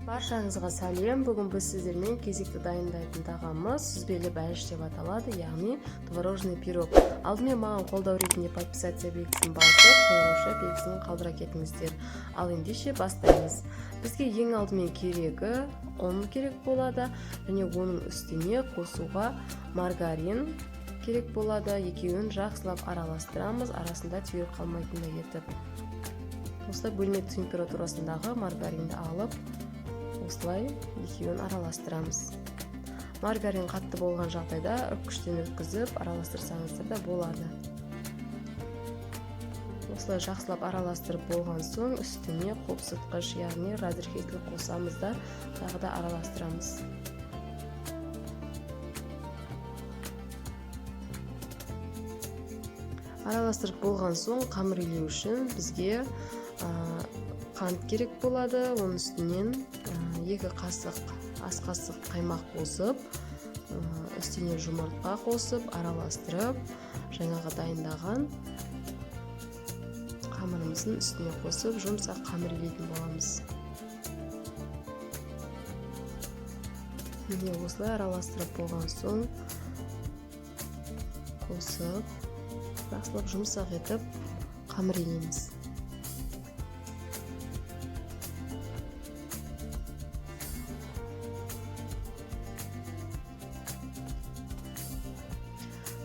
Баршаңызға сәлем! Бүгін біз сіздермен кезекті дайындайтын тағамымыз сүзбелі бәліш деп аталады, яғни творожный пирог. Алдымен маған қолдау ретінде подписаться белгісін басып, қоңырауша белгісін қалдыра кетіңіздер. Ал ендеше бастаймыз. Бізге ең алдымен керегі ұн керек болады және оның үстіне қосуға маргарин керек болады. Екеуін жақсылап араластырамыз, арасында түйір қалмайтындай етіп. Осылай бөлме температурасындағы маргаринді алып, осылай екеуін араластырамыз. Маргарин қатты болған жағдайда үккіштен өткізіп араластырсаңыздар да болады. Осылай жақсылап араластырып болған соң, үстіне қопсытқыш, яғни разрыхлитель қосамыз да, тағы да араластырамыз. Араластырып болған соң, қамыр илеу үшін бізге қант керек болады. Оның үстінен 2 қасық ас қасық қаймақ қосып, үстіне жұмыртқа қосып, араластырып, жаңағы дайындаған қамырымыздың үстіне қосып, жұмсақ қамыр илейтін боламыз. Міне, осылай араластырып болған соң, қосып, жақсылап жұмсақ етіп қамыр илейміз.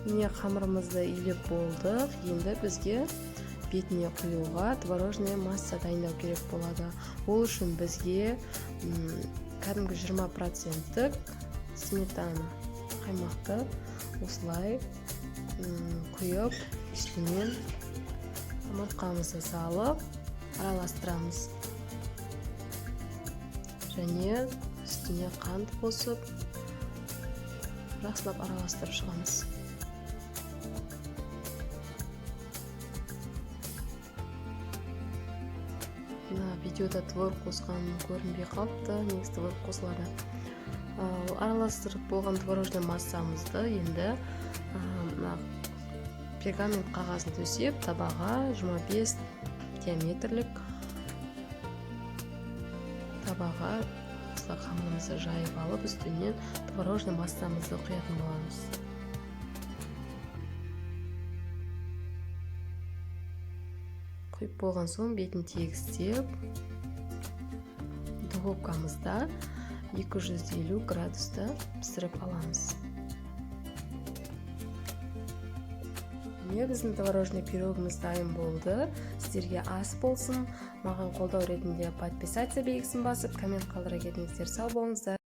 Міне, қамырымызды илеп болдық. Енді бізге бетіне құюға творожная масса дайындау керек болады. Ол үшін бізге кәдімгі 20 проценттік сметана, қаймақты осылай құйып, үстінен жұмыртқамызды салып, араластырамыз және үстіне қант қосып, жақсылап араластырып шығамыз. Мына видеода творог қосқан көрінбей қалыпты, негізі творог қосылады. Араластырып болған творожный массамызды енді мына пергамент қағазын төсеп, табаға, 25 диаметрлік табаға осылай қамырымызды жайып алып, үстінен творожный массамызды құятын боламыз. Құйып болған соң, бетін тегістеп, духовкамызда 250 градуста пісіріп аламыз. Міне, біздің творожный пирогымыз дайын болды. Сіздерге ас болсын! Маған қолдау ретінде подписаться белгісін басып, коммент қалдыра кетіңіздер. Сау болыңыздар!